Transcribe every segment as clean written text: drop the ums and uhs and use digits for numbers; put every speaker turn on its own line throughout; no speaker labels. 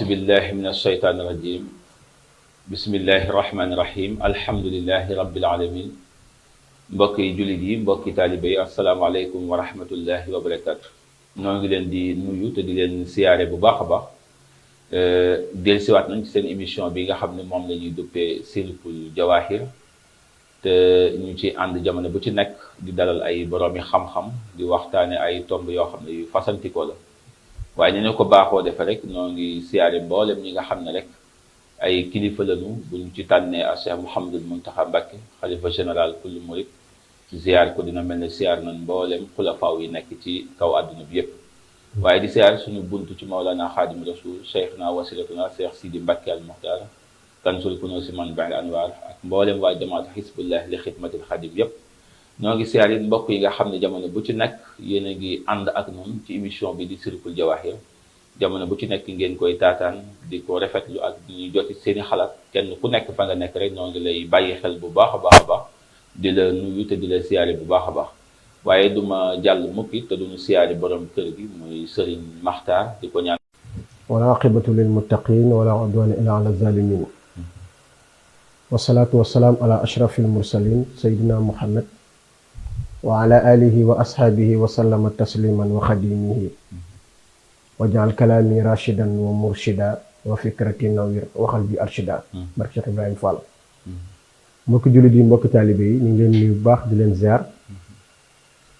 بالله من الشيطان الرجيم بسم الله الرحمن الرحيم الحمد لله رب العالمين mbokki jullit yi mbokki taalibe yi asalaamaaleykum wa rahmatullahi wa barakaatu noo ngi leen di nuyu te di leen siyaare bu baax a baax dellusiwaat nañ ci seen émission bi nga xam ne moom la ñuy duppee Silkul Jawahir te ñu ci ànd jamono bu ci nekk di dalal ay boroomi xam-xam di waxtaane ay tomb yoo xam ne yu fasantikoo la waaye ni ñu ko baaxoo defe rek noo ngi siyaare mboolem ñi nga xam ne rek ay kilifa lañu bu ñu ci tànnee a Cheikh Mouhamadul Mountakha Mbacké xalifa général kullu murid ziar ko dina mel ne siyaar nañ mboolem xulafaaw yi nekk ci kaw àdduna bi yépp waaye di siyaar suñu buntu ci Mawlana Xaadim Rasul Cheikhna wasilatuna Cheikh Sidi Mbacké al Muxtaar kansul kunuusi manbail anwaar ak mboolem waa jamaatu xisbullah li xidmatil xadim yépp ñoo ngi siyaar it mbokk yi nga xam ne jamono bu ci nekk yéen a ngi ànd ak ñun ci émission bi di Silkul Jawahir jamono bu ci nekk ngeen koy taataan di ko rafetlu ak ñu joti seeni xalaat kenn ku nekk fa nga nekk rek ñoo ngi lay bàyyi xel bu baax a baax a baax di la nuyu te di la siyaare bu baax a baax waaye duma jàll mukk it te duñu siyaare borom kër gi muy Sëriñ Maxtaar di ko ñaan
wala aqibatu lil muttaqin wala udwana illa ala zalimin wasalaatu wasalaam ala ashrafil mursalin sayyidina muhammad wa ala alihi wa ashaabihi wa sallama tasliman wa xadimihi wajal kalaami rashidan wa murshida wa fikrati nawir waxal bi arshida barke Cheikh Ibrahima Fall mbokki jullit yi mbokki taalibe yi ñu ngi leen nuyu bu baax di leen ziar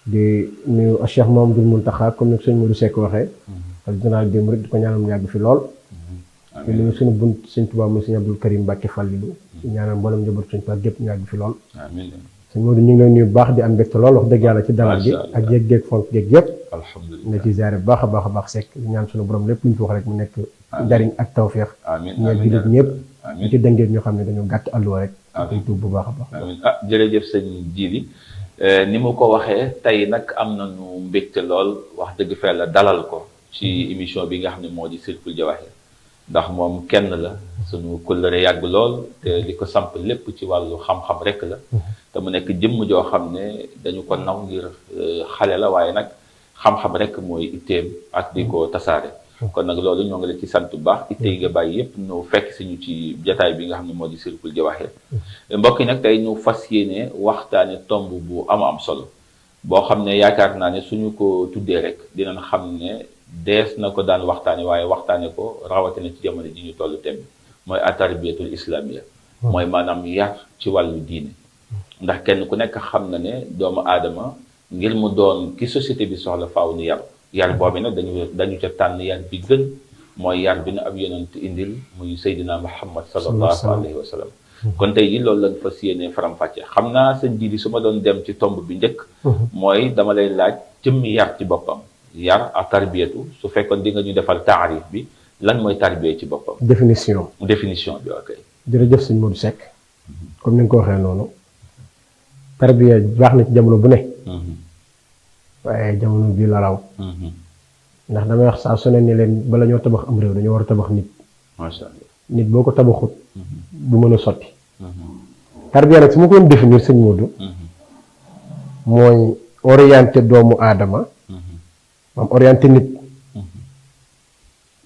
di nuyu Cheikh Mouhamadoul Mountakha comme ni ko sëñ Modou Seck waxee ak général des mourides di ko ñaanal mu yàgg fi lool di nuyu suñu bunt sëñ Tuubaa muy sëñ Abdul Karim Mbacké Fallilu di ñaanal mboolem njaboot sëñ Tuubaa gépp ñu yàgg fi lool sëñ Modou ñu ngi leen nuyu bu baax di am mbégte lool wax dëgg yàlla ci dalal gi ak yéeg-géeg fonk géeg yëpp nga ci ziare bu baax a baax a baax Seck ñaan suñu borom lépp lu ñu fi wax rek mu nekk njariñ ak tawféex ñeel jullit ñëpp ñu ci dëngeet ñoo xam ne dañu gàtt àlluwa rek koy tuub bu baax a baax
jërëjëf sëñ Jili ni mu ko waxee tey nag am nañu mbégte lool wax dëgg fa la dalal ko ci émission bi nga xam ne moo di Silkul Jawahir ndax moom kenn la suñu kóllëre yàgg lool te li ko samp lépp ci wàllu xam-xam rek la te mu nekk jëmm joo xam ne dañu ko naw ngir xale la waaye nag xam-xam rek mooy itteem ak di ko tasaare kon nag loolu ñoo ngi la ci sant bu baax itte yi nga bàyyi yépp ñu fekk si ñu ci jataay bi nga xam ne moo di Silkul Jawahir mbokk yi nag tey ñu fas yéene waxtaane tomb bu am solo boo xam ne yaakaar naa ne suñu ko tuddee rek dinañ xam ne dees na ko daan waxtaane waaye waxtaane ko rawatina ci jamono ji ñu tollu tem mooy atarbiyatul islamiyya mooy maanaam yar ci wàllu diine ndax kenn ku nekk xam na ne doomu aadama ngir mu doon ki société bi soxla faaw ni yar boobu nag dañu ca tànn yar bi gën mooy yar bi na ab yonent indil muy Seydina Muhammad sallallahu alayhi wa sallam kon tey ji loolu lañ fas yéene faram-fàcce xam naa sëñ ji su ma doon dem ci tomb bi njëkk mooy dama lay laaj jëmmi yar ci boppam yar ak tarbiyatu su fekkoon di nga ñu defal taarif bi lan mooy tarbiya ci boppam définition bi ok
jërëjëf sëñ Modou Seck comme ni nga ko waxee noonu tarbiya baax na ci jamono bu ne waaye jamono bii la raw ndax damay wax saa su ne ni leen bala ñoo tabax am réew dañoo war a tabax nit
macha allah
nit boo ko tabaxut du mën a sotti tarbiya nag su ma ko doon définir sëñ Modou mooy orienté doomu aadama maam orienté nit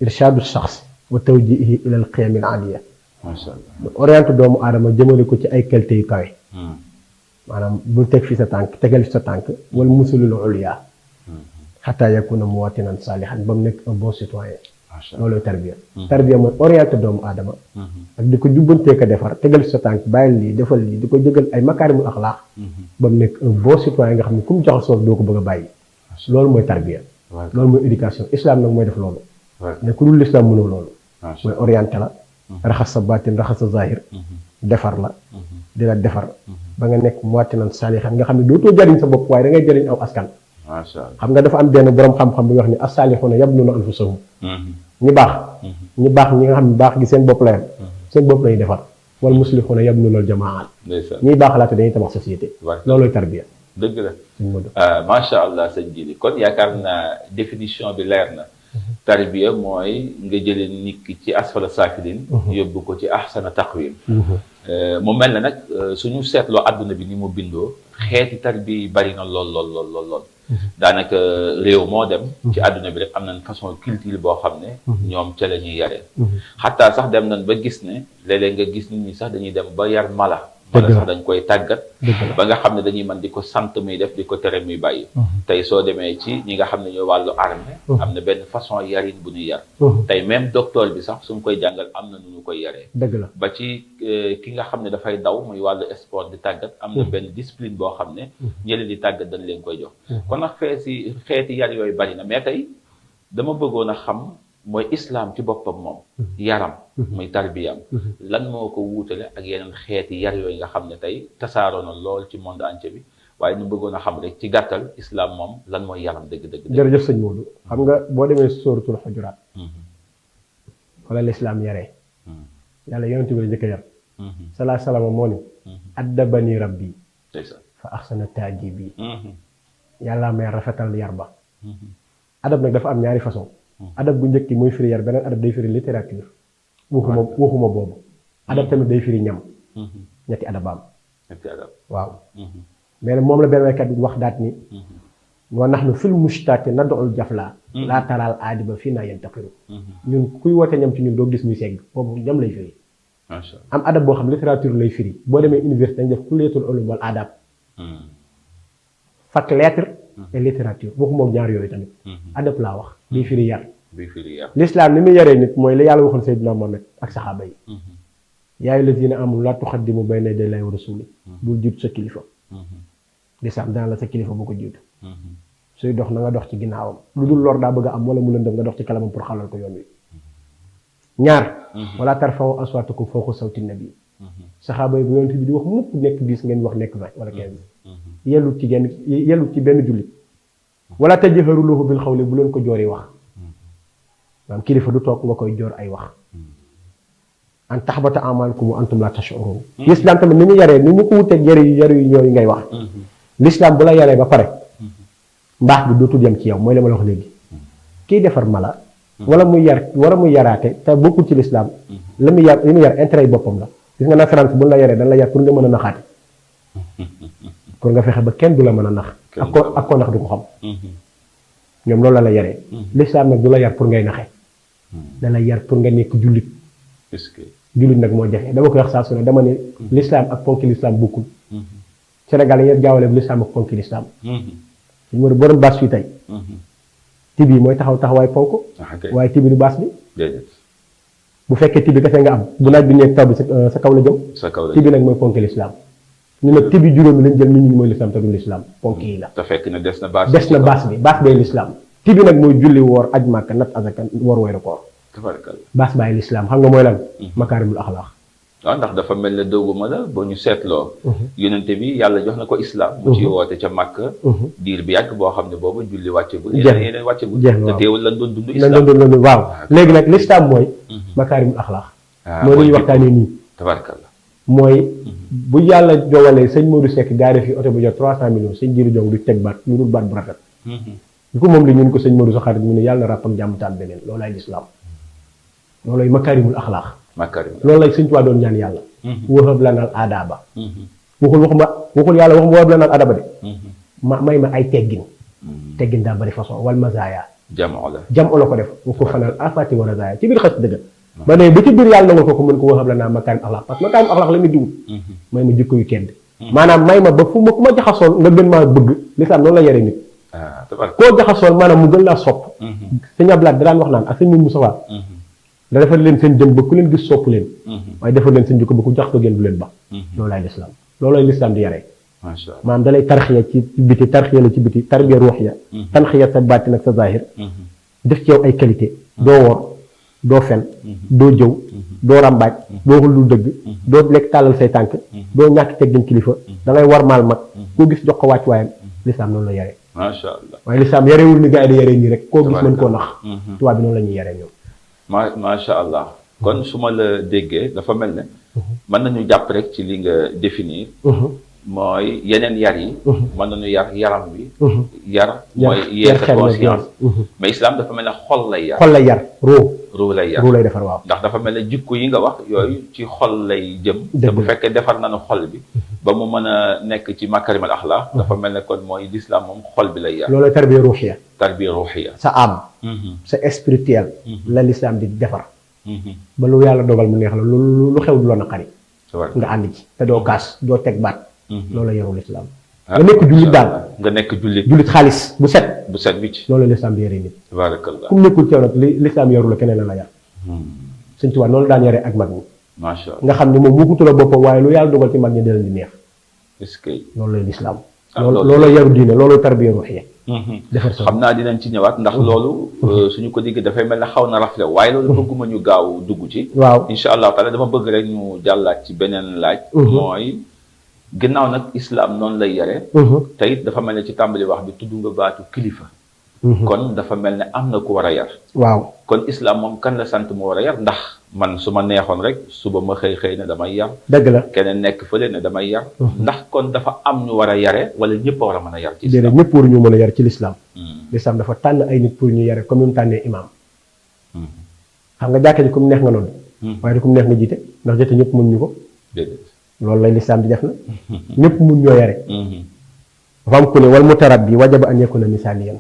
irshaadu shaxs wa tawjiihi ilal qiyamil aliya
macha allah
orienté doomu aadama jëmale ko ci ay qualité yu kawe maanaam bul teg fi sa tànk tegal fi sa tànk wala musulul ulya xataa yakuna muwatinan saalihan ba mu nekk un bon citoyen loolooy tarbiya tarbiya mooy orienté doomu aadama ak di ko jubbantee ko defar tegal fi sa tànk bàyyil lii defal lii di ko jëgal ay makaarimul axlaaq ba mu nekk un bon citoyen nga xam ne ku mu jaxasoo doo ko bëgg a bàyyi loolu mooy tarbiya loolu mooy éducation islam nag mooy def loolu ne ku dul islam mënoo loolu mooy orienté la raxas sa baatin raxas sa zahir defar la di la defar ba nga nekk muwatinan saalihan nga xam ne dootoo jariñ sa bopp waaye da ngay jariñ aw askan xam nga dafa am benn borom xam-xam bi wax ni as-saalihuna yabnuuna anfusahum ñi baax ñi nga xam ne baax gi seen bopp la yam seen bopp lañuy defar wal muslihuna yabnuuna al jamaat ñiy baax laate dañuy tabax société loolooy tarbiya
dëgg la macha allah sëñ Jili kon yaakaar naa définition bi leer na tarbiya mooy nga jëlee nit ki ci asfala saafilin yóbbu ko ci ahsana taqwim mu mel na nag suñu seetloo àdduna bi ni mu bindoo xeeti tarbiya yi bari na lool daanaka réew moo dem ci àdduna bi rek am nañ façon culture boo xam ne ñoom ca la ñuy yaree xataa sax dem nañ ba gis ne léeg-léeg nga gis nit ñi sax dañuy dem ba yar mala sax dañ koy tàggat ba nga xam ne dañuy mën di ko sant muy def di ko tere muy bàyyi tey soo demee ci ñi nga xam ne ñoo wàllu armée am na benn façon yarin bu ñuy yar tey même docteur bi sax su mu koy jàngal am na nu ñu koy yaree
dëgg la
ba ci ki nga xam ne dafay daw muy wàllu sport di tàggat am na benn discipline boo xam ne ñële di tàggat dañ leen koy jox kon nag xeeti yar yooyu bari na mais tey dama bëggoon a xam mooy islam ci boppam moom yaram muy tarbiyam lan moo ko wuutale ak yeneen xeeti yar yooyu nga xam ne tey tasaaroo na lool ci monde entier bi waaye ñu bëggoon a xam rek ci gàttal islam moom lan mooy yaram dëgg-dëgg.
jërëjëf sëñ Modou xam nga boo demee sóoratul xujuraat wala l'islam yaree yàlla yonent bi la njëkk a yar salaa salaama moo ni addabani rabbi fa axsana taajibi yàlla may rafetal yar ba adab nag dafa am ñaari façon adab bu njëkk mooy firi yar beneen adab day firi littérature waxuma boobu adab tamit day firi ñam ñetti adabaam waaw mais moom la benn waykat bi wax daat ni wa nahnu fil mushtaati nad'ul jafla laa taraal aadiba fii naa yantaqiru ñun kuy woote ñam ci ñun doo gis muy segg boobu ñam lay firi am adab boo xam littérature lay firi boo demee université dañ def kulliyatul ulum wal adab fac lettre et littérature waxuma ñaar yooyu tamit adab laa wax bii firi yar l'islam ni muy yaree nit mooy la yàlla waxoon Seydina Muhammad ak saxaaba yi yaa ayyuhallaziina aamanu laa tuqaddimu bayna yaday llaahi wa rasuulihi bul jiitu sa kilifa l'islam dana la sa kilifa bu ko jiitu suy dox na nga dox ci ginnaawam lu dul lor daa bëgg a am wala mu lëndëm nga dox ci kalamam pour xalal ko yoon wi ñaar wala tarfa'u aswaatakum fawqa sawti nabi saxaaba yi bu yonent bi di wax mukk nekk 10 ngeen wax nekk 20 wala 15 yellut ci benn jullit wala tajharu lahu bil xawli bu leen ko joori wax maanaam kilifa du toog nga koy joor ay wax an tahbata a'maalukum wa antum la tash'urun l'islam tamit ni mu yaree ni mu ko wuteeg yaru yi ñooyu ngay wax l'islam bu la yaree ba pare mbaax bi dootul yem ci yow mooy la ma la wax léegi kiy defar mala wala muy yaraate te bokkul ci l'islam li mu yar intérêt yi boppam la gis nga nasaraan si bu la yaree dañ la yar pour nga mën a naxaate pour nga fexe ba kenn du la mën a nax ak ko nax du ko xam ñoom loolu la yaree l'islam nag du la yar pour ngay naxe da la yar pour nga nekk jullit jullit nag moo jafe dama koy wax saa su ne dama ne l'islam ak ponki l'islam bokkul Sénégal yi jaawale l'islam ak ponki l'islam suñu war borom baas fii tey tibi mooy taxawaay ponk waaye tibi du baas bi bu fekkee tibi kese nga am bu naaj bi nekk taw bi sa kaw la jëm tibi nag mooy ponki l'islam ñu nag tibi juróomi lañ jël nit ñi mooy l'islam te du l'islam ponk yi la
te fekk na des na baas
bee l'islam tibi nag mooy julli woor aj màkka nat azaka woor weeru koor baas bàyyi l'islam xam nga mooy lan makaarimul axlaaq
waaw ndax dafa mel ne dooguma la boo ñu seetloo yonente bi yàlla jox na ko islam mu ci woote ca màkk diir bi yàgg boo xam ne booba julli wàccegul yeneen wàccegul te teewul lan doon dund islam
waaw léegi nag l'islam mooy makaarimul axlaaq mooy lu ñuy waxtaanee nii
tabarkalla
mooy bu yàlla jogalee sëñ Modou Seck gaare fi oto bu jot 300 millions sëñ Jiru Jong du teg baat lu dul baat bu rafet du ko moom li ñun ko sëñ Modou sa xarit mu ne yàlla na ràpp ak jàmm taal beneen loolaay l'islam loolay makaarimul axlaaq loolu lay sëñ Tuubaa doon ñaan yàlla wahab lanal aadaaba waxul yàlla wahab lanal aadaaba de may ma ay teggin daa bari façon wal mazaaya jam'u la ko def wa ko fanal afati wa razaaya ci biir xas dëgg ba ne ba ci biir yàlla na nga ko mën ko wahab lanal makaarim axlaaq parce que makaarim axlaaq la muy diwut may ma jikko yu tedd maanaam may ma ba fu ma ku ma jaxasoon nga gën maa bëgg lislaam noonu la yare nit koo jaxasoon maanaam mu gën laa sopp sëñ Ablaat da daan wax naan ak sëñ Moussa da defal leen seen jëm ba ku leen gis sopp leen waaye defal leen seen jikko ba ku jaxasoo ngeen du leen ba loolaay lislaam loolooy lislaam di yaree maanaam da lay tarxiya ci biti tarxiya la ci biti tarbiya ruuxiya tanxiya sa baatin ak sa zahir def ci yow ay qualité doo wor doo fen doo jëw doo ràmbaaj doo waxul lu dëgg doo lekk tàllal say tànk doo ñàkk teggin kilifa da ngay war maal mag koo gis jox ko wàcc waayam lislaam noonu la yaree
macha allah
waaye lislaam yarewul ni gars yi di yaree nii rek koo gis mën koo nax tubaab bi noonu la ñuy yaree ñoom
macha allah kon su ma la déggee dafa mel ne mën nañu jàpp rek ci li nga définir mooy yeneen yar yi mën nañu yar yaram wi yar mooy yeesa conscience mais islam dafa mel ne xol lay yar ruu lay yar
ruu lay defar waaw.
ndax dafa mel ne jikko yi nga wax yooyu ci xol lay jëm. te bu fekkee defar nañu xol bi ba mu mën a nekk ci makarimal axlaa dafa mel ne kon mooy l'islam moom xol bi lay yar.
loolu tarbiya ruuxiya.
tarbiya ruuxiya.
sa âme. sa spirituel. la l'islam di defar. ba lu yàlla dogal mu neex la lu xew du la naqari. nga ànd ci te doo kaas doo teg baat. loolu la yarul l'islam. nga nekk jullit daal
nga nekk jullit.
jullit xaalis bu set.
bu set wicc.
loolu la l'islam di yare nit.
tabarakallah.
ku mu nekkul ceew nag l'islam yaru la keneen la yar. Sëñ Tuubaa noonu daan yare ak mag ñi.
macha allah
nga xam ne moom wukutu la boppam waaye lu yàlla dogal ci mag ñi di leen di neex.
est-ce que.
loolu lay l'islam. loolu yaru diine loolu tarbiya ruuxiya. defar sa
xam naa dinañ ci ñëwaat ndax loolu suñu ko digg dafay mel ne xaw na rafle waaye loolu bëgguma ñu gaaw dugg ci.
waaw
incha allah taala dama bëgg rek ñu jàllaat ci beneen laaj. mooy ginnaaw nag islam noonu lay yare. te it dafa mel ne ci tàmbali wax bi tudd nga baatu kilifa. kon dafa mel ne am na ku war a yar.
waaw
kon islam moom kan la sant mu war a yar ndax man su ma neexoon rek suba ma xëy ne damay yar.
dëgg la
keneen nekk fële ne damay yar. ndax kon dafa am ñu war a yare wala ñëpp a war a mën a yar. ci islam
déedéet ñëpp waruñu mën a yar ci l'islam. l'islam dafa tànn ay nit pour ñu yare comme ni mu tànnee imaam. xam nga jàkka ji comme neex nga noonu. waaye du comme neex nga jiite ndax jiite ñëpp mën ñu ko.
déedéet
loolu lay l'islam di def na. ñëpp mun ñoo yare. dafa am ku ne wal mutarabbi wajaba an yakuna misaaliyan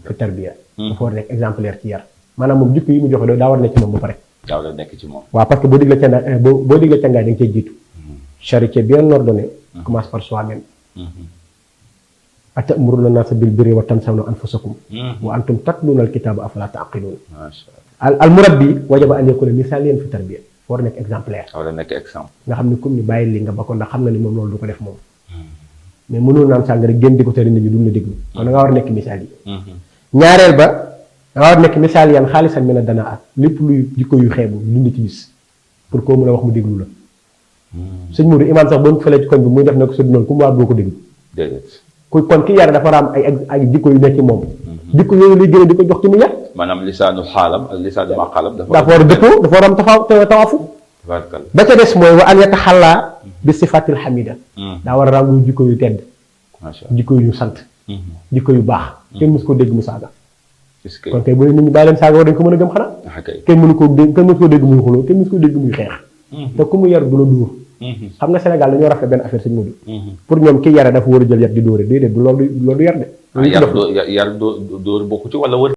fi tarbiya. dafa war a nekk exemplaire ci yar. maanaam moom jikko yi mu joxe daa war a nekk ci moom ba pare.
daa war a nekk ci moom.
waaw parce que boo digle cangaay boo digle cangaay da nga cee jiitu. charité bien ordonnée commence par soi-même. atamuruna naasa bil birri wa tansawna anfusakum wa antum tatluuna al-kitaaba afalaa ta'qiluun. macha allah al murabbi wajaba an yakuna misaaliyan fi tarbiya. war a nekk exemplaire.
war a nekk exemple.
nga xam ne comme ni bàyyi li nga ba ko ndax xam na ni moom loolu du ko def moom. mais mënul naan sàng rek génn di ko tere nit ñi duñ la déglu. kon da ngaa war a nekk misaal yi. ñaareel ba da ngaa war a nekk misaal yan xaalisan mi na dana at lépp luy jikko yu xeebu dund ci bis pour koo mën a wax mu déglu la. sëñ Mourou imaam sax boo ko fëlee ci koñ bi muy def na ko su noonu ku mu waat doo ko déglu.
déedéet.
kon ki yar dafa war a am ay jikko yu nekk ci moom. jikko yooyu lay gën di ko jox ci mu yar.
maanaam lisaanu xaalam ak lisaanu maqaalam
dafa war a dëppoo dafa war a am tawaafu. ba ca des mooy wa an yataxallaa bi sifatil xamida. daa war a ràngu jikko yu tedd.
macha allah
jikko yu sant. jikko yu baax. kenn mësu ko dégg mu saaga.
est-ce que
kon kay bu nit ñi bàyyi leen saaga war dañ ko mën a gëm xanaa. kenn mësu ko dégg muy xuloo kenn mësu ko dégg muy xeex. te ku mu yar du la dóor. xam nga Sénégal dañoo rafet benn affaire sëñ Modou. pour ñoom ki yare dafa war a jël yat di dóore déedéet du loolu yar de.
yar dóor bokku ci wala wër